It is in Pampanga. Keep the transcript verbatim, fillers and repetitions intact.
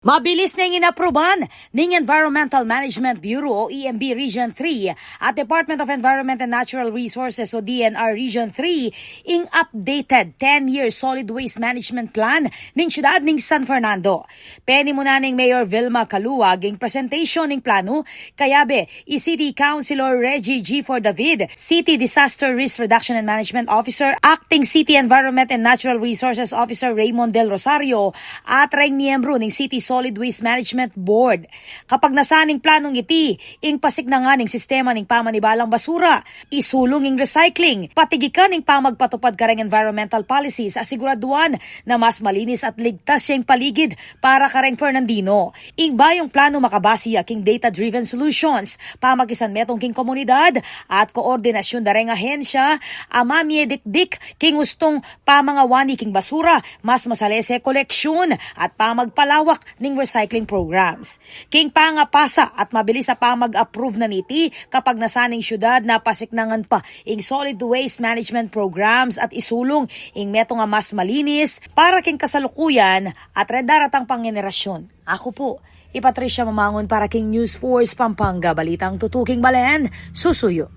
Mabilis neng inapruban ning Environmental Management Bureau o E M B Region three at Department of Environment and Natural Resources o D N R Region three ing updated ten-year solid waste management plan ning siyudad ning San Fernando. Penimunan neng Mayor Vilma Caluag ing presentation ning planu kayabe i City Councilor Reggie G four David, City Disaster Risk Reduction and Management Officer, Acting City Environment and Natural Resources Officer Raymond Del Rosario, at reng miyembru ning City Solid Waste Management Board. Kapagnasan ning planung iti ing pasiknangan ning sistema ning pamanibalang basura, isulung ing recycling, patigikan ing pamagpatupad kareng environmental policies, asiguraduan na mas malinis at ligtas ya ing paligid para kareng Fernandino. Ing bayung planu makabase ya king data-driven solutions, pamakisanmetung king komunidad, at koordinasyun da reng ahensya a mamie dikdik king ustung pamangawani king basura, mas masalese koleksyon at pamagpalawak ning recycling programs. King pangapasa at mabilis a pamag-approve na niti, kapagnasan ning siyudad na pasiknangan pa ing solid waste management programs at isulung ing metung a mas malinis para king kasalukuyan at reng daratang pang henerasyon. Aku pu i Patricia Mamangun para king News Force Pampanga, balitang tutuking balen, susuyu.